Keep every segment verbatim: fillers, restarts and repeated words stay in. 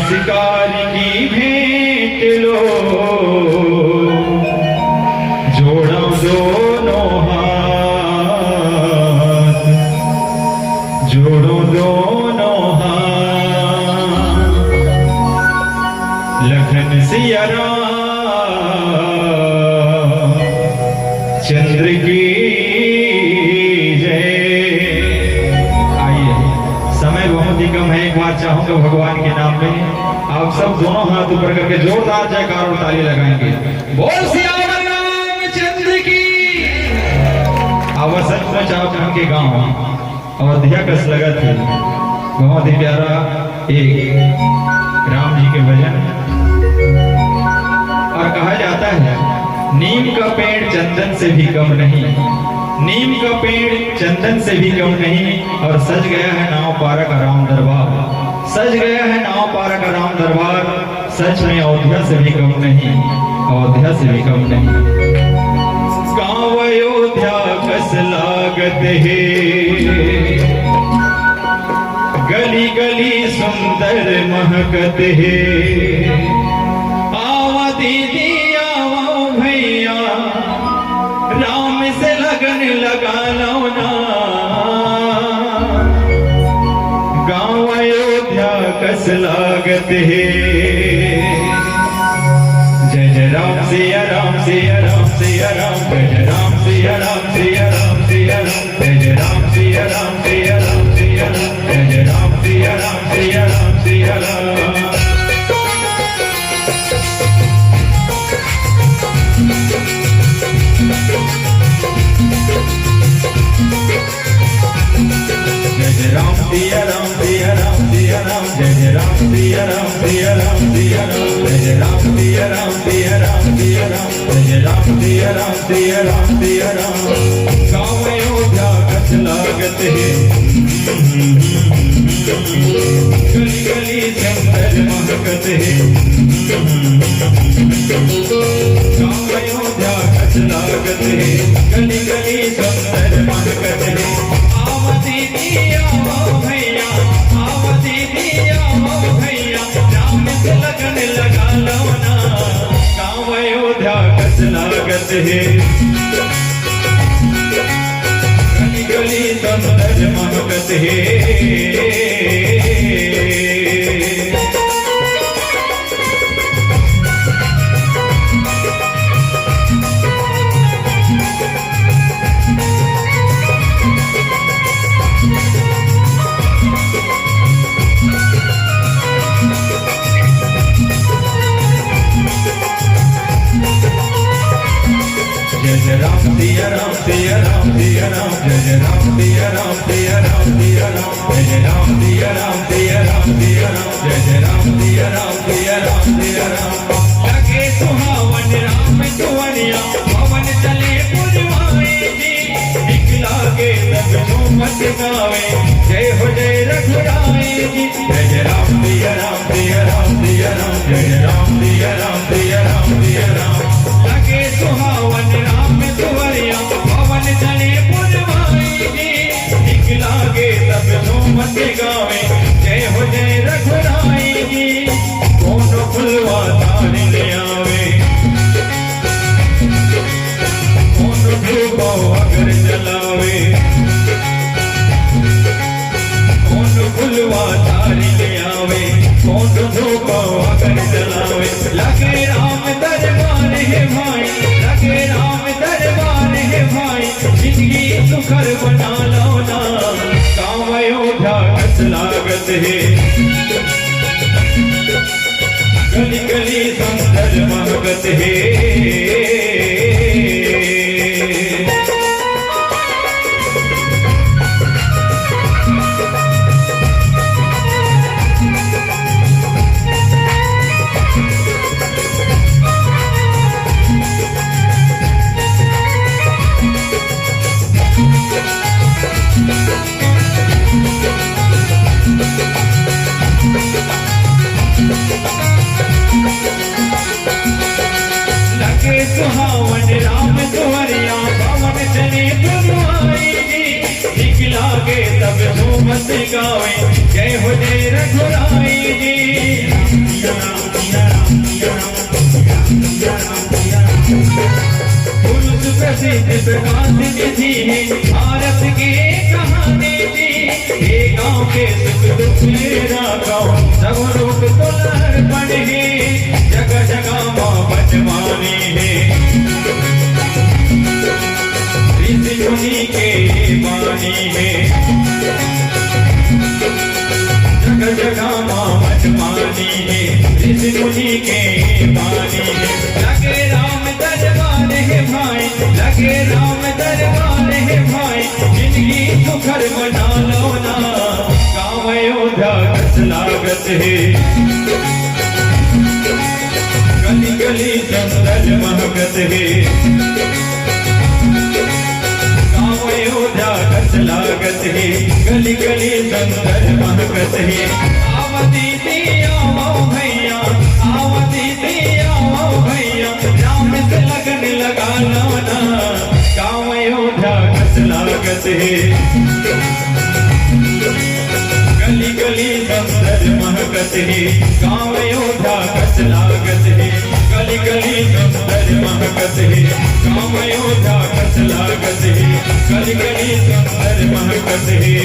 शिकार की भेंट लो, जोड़ो दोनों हाथ, जोड़ो दोनों हाथ। लखन सिया राम चंद्र की जय। आइए, समय बहुत ही कम है, एक बार चाहूंगा भगवान के नाम में आप सब दोनों हाथ ऊपर करके जोरदार जयकार और ताली लगाएंगे। बोल सियावर रामचंद्र की। आवा सचमुच आप मन के गांव अवधिया कस लगत हे। बहुत ही प्यारा एक राम जी के भजन। और कहा जाता है, नीम का पेड़ चंदन से भी कम नहीं, नीम का पेड़ चंदन से भी कम नहीं। और सज गया है नाव पारा का राम दरबार, सज गया है नाव पारा का राम दरबार। सच में अयोध्या से भी कम नहीं, अयोध्या से भी कम नहीं। गांव अयोध्या कस लागत हे, गली गली सुंदर महकत हे। आवा दीदी आवा भैया, राम से लगन लगा लो ना। गांव अयोध्या कस लागत हे। जय जय राम सिया राम सिया राम सिया राम, जय जय राम सिया राम सिया राम सिया राम, जय जय राम सिया राम सिया राम सिया राम, जय जय राम सिया राम सिया राम सिया राम। जय जय राम सिया राम सिया राम सिया राम, जय जय राम सिया राम सिया राम सिया राम, जय जय राम सिया राम सिया राम सिया राम, जय जय राम सिया राम सिया राम सिया राम। गाँव अयोध्या कस लागत हे, गली गली सुंदर महकत हे। गाँव अयोध्या कस लागत हे, गली गली सुंदर महकत हे। आवा दीदी आवा भैया, आवा दीदी आवा भैया, राम से लगन लगा लो ना। गाँव अयोध्या कस लागत हे, गली गली सुंदर महकत हे। जय जय राम सिया राम सिया राम सिया राम, जय जय राम सिया राम सिया राम सिया राम, जय जय राम सिया राम सिया राम सिया राम, जय जय राम सिया राम सिया राम सिया राम। लगे सुहावन राम दुआरिया, पवन चले पुरवाई जी। नीक लागे सब झूमत गावे, जय हो जय रघुराई जी। जय जय राम सिया राम सिया राम सिया राम, जय जय राम सिया राम सिया राम सिया राम। लगे सुहावन राम दुआरिया, पवन चले पुरवाई जी। नीक लागे सब झूमत गावे, जय हो जय रघुराई जी। कोनो फुलवा तार ले आवे, कोनो धूप अगर जलावे, कोनो फुलवा तार ले आवे, कोनो धूप अगर जलावे। लगे राम दरबार हे भाई, लगे राम दरबार हे भाई, जिंदगी सुखर बना लो ना। गाँव अयोध्या कस लागत हे, गली गली सुंदर महकत हे। लगे सुहावन राम दुआरिया, पवन चले पुरवाई जी। नीक लागे सब झूमत गावे, जय हो जय रघुराई जी। प्रसिद्ध प्रकाश निधि हे भारत के कहानी जी। ये गाँव के सुख दुख ले राखव, सब रोग तोला अर्पण हे। जगह जगह माँ बचवानी हे, ऋषि मुनि के बानी हे। जगह जगह माँ बचवानी हे, ऋषि मुनि के बानी हे। लगे राम दरबार हे भाई, लगे राम दरबार हे भाई, जिंदगी सुखर बना लो ना। गाँव अयोध्या कस लागत हे, गली गली जंगल महकत हे। गाँव अयोध्या कस लागत हे, गली गली जंगल महकत हे। आवा दीदी, आवा भैया, आवा दीदी, आवा भैया, राम से लगन लगा लो ना। गाँव अयोध्या कस लागत हे, गली गली जंगल महकत हे। गाँव अयोध्या कस लागत हे, गली गली जंगल महकत हे। गाँव अयोध्या कस लागत हे, गली गली जंगल महकत हे।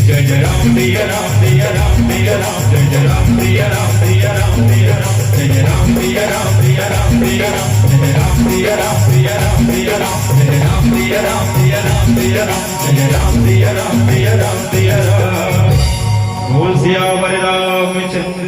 जय जय राम सिया राम सिया राम सिया राम, जय जय राम सिया राम सिया राम सिया राम, जय जय राम सिया राम सिया राम सिया राम, जय जय राम सिया राम सिया राम सिया राम, जय जय राम सिया राम सिया राम सिया राम, जय जय राम सिया राम सिया राम सिया राम। बोल सियावर रामचंद्र